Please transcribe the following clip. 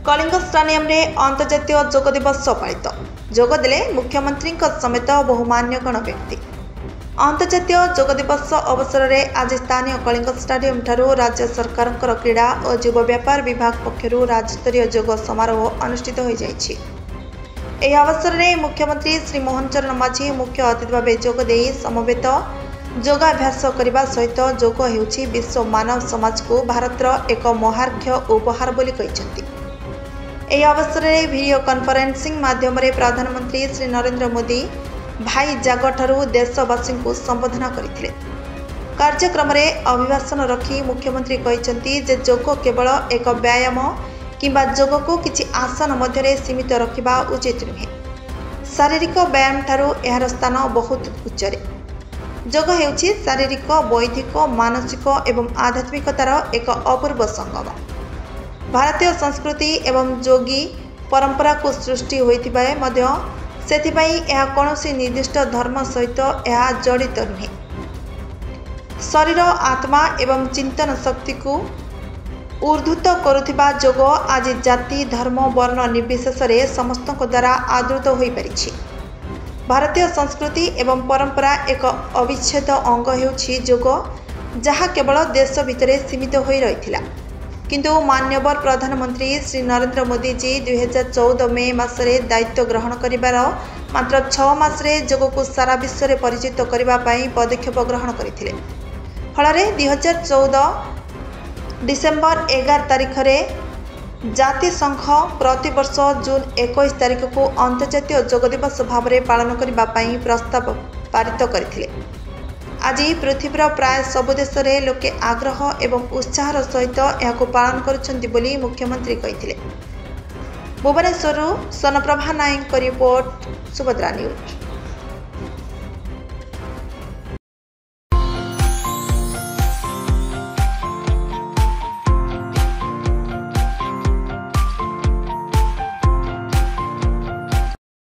କଳିଙ୍ଗ ଷ୍ଟାଡିୟମରେ ଅନ୍ତର୍ଜାତୀୟ ଯୋଗ ଦିବସ ପାଳିତ। ଯୋଗଦେଲେ ମୁଖ୍ୟମନ୍ତ୍ରୀଙ୍କ ସମେତ ବହୁ ମାନ୍ୟଗଣ୍ୟ ବ୍ୟକ୍ତି। ଅନ୍ତର୍ଜାତୀୟ ଯୋଗ ଦିବସ ଅବସରରେ ଆଜି ସ୍ଥାନୀୟ କଳିଙ୍ଗ ଷ୍ଟାଡିୟମଠାରୁ ରାଜ୍ୟ ସରକାରଙ୍କର କ୍ରୀଡ଼ା ଓ ଯୁବ ବ୍ୟାପାର ବିଭାଗ ପକ୍ଷରୁ ରାଜ୍ୟସ୍ତରୀୟ ଯୋଗ ସମାରୋହ ଅନୁଷ୍ଠିତ ହୋଇଯାଇଛି। ଏହି ଅବସରରେ ମୁଖ୍ୟମନ୍ତ୍ରୀ ଶ୍ରୀ ମୋହନ ଚରଣ ମାଝୀ ମୁଖ୍ୟ ଅତିଥି ଭାବେ ଯୋଗଦେଇ ସମବେତ ଯୋଗାଭ୍ୟାସ କରିବା ସହିତ ଯୋଗ ହେଉଛି ବିଶ୍ୱ ମାନବ ସମାଜକୁ ଭାରତର ଏକ ମହାର୍ଘ୍ୟ ଉପହାର ବୋଲି କହିଛନ୍ତି। ଏହି ଅବସରରେ ଭିଡିଓ କନଫରେନ୍ସିଂ ମାଧ୍ୟମରେ ପ୍ରଧାନମନ୍ତ୍ରୀ ଶ୍ରୀ ନରେନ୍ଦ୍ର ମୋଦି ଭାଇଜାଗଠାରୁ ଦେଶବାସୀଙ୍କୁ ସମ୍ବୋଧନ କରିଥିଲେ। କାର୍ଯ୍ୟକ୍ରମରେ ଅଭିଭାଷଣ ରଖି ମୁଖ୍ୟମନ୍ତ୍ରୀ କହିଛନ୍ତି ଯେ ଯୋଗ କେବଳ ଏକ ବ୍ୟାୟାମ କିମ୍ବା ଯୋଗକୁ କିଛି ଆସନ ମଧ୍ୟରେ ସୀମିତ ରଖିବା ଉଚିତ ନୁହେଁ। ଶାରୀରିକ ବ୍ୟାୟାମଠାରୁ ଏହାର ସ୍ଥାନ ବହୁତ ଉଚ୍ଚରେ। ଯୋଗ ହେଉଛି ଶାରୀରିକ, ବୌଦ୍ଧିକ, ମାନସିକ ଏବଂ ଆଧ୍ୟାତ୍ମିକତାର ଏକ ଅପୂର୍ବ ସଙ୍ଗମ। ଭାରତୀୟ ସଂସ୍କୃତି ଏବଂ ଯୋଗୀ ପରମ୍ପରାକୁ ସୃଷ୍ଟି ହୋଇଥିବା ମଧ୍ୟ ସେଥିପାଇଁ ଏହା କୌଣସି ନିର୍ଦ୍ଦିଷ୍ଟ ଧର୍ମ ସହିତ ଏହା ଜଡ଼ିତ ନୁହେଁ। ଶରୀର, ଆତ୍ମା ଏବଂ ଚିନ୍ତନ ଶକ୍ତିକୁ ଉଦ୍ଧୃତ କରୁଥିବା ଯୋଗ ଆଜି ଜାତି, ଧର୍ମ, ବର୍ଣ୍ଣ ନିର୍ବିଶେଷରେ ସମସ୍ତଙ୍କ ଦ୍ୱାରା ଆଦୃତ ହୋଇପାରିଛି। ଭାରତୀୟ ସଂସ୍କୃତି ଏବଂ ପରମ୍ପରା ଏକ ଅବିଚ୍ଛେଦ ଅଙ୍ଗ ହେଉଛି ଯୋଗ, ଯାହା କେବଳ ଦେଶ ଭିତରେ ସୀମିତ ହୋଇ ରହିଥିଲା। କିନ୍ତୁ ମାନ୍ୟବର ପ୍ରଧାନମନ୍ତ୍ରୀ ଶ୍ରୀ ନରେନ୍ଦ୍ର ମୋଦିଜୀ 2014 ମେ ମାସରେ ଦାୟିତ୍ୱ ଗ୍ରହଣ କରିବାର ମାତ୍ର 6 ମାସରେ ଯୋଗକୁ ସାରା ବିଶ୍ୱରେ ପରିଚିତ କରିବା ପାଇଁ ପଦକ୍ଷେପ ଗ୍ରହଣ କରିଥିଲେ। ଫଳରେ 2014 ଡିସେମ୍ବର 11 ତାରିଖରେ ଜାତିସଂଘ ପ୍ରତିବର୍ଷ ଜୁନ୍ 21 ତାରିଖକୁ ଅନ୍ତର୍ଜାତୀୟ ଯୋଗ ଦିବସ ଭାବରେ ପାଳନ କରିବା ପାଇଁ ପ୍ରସ୍ତାବ ପାରିତ କରିଥିଲେ। ଆଜି ପୃଥିବୀର ପ୍ରାୟ ସବୁ ଦେଶରେ ଲୋକେ ଆଗ୍ରହ ଏବଂ ଉତ୍ସାହର ସହିତ ଏହାକୁ ପାଳନ କରୁଛନ୍ତି ବୋଲି ମୁଖ୍ୟମନ୍ତ୍ରୀ କହିଥିଲେ। ଭୁବନେଶ୍ୱରରୁ ସ୍ୱର୍ଣ୍ଣପ୍ରଭା ନାୟକଙ୍କ ରିପୋର୍ଟ, ସୁଭଦ୍ରା ନ୍ୟୁଜ୍।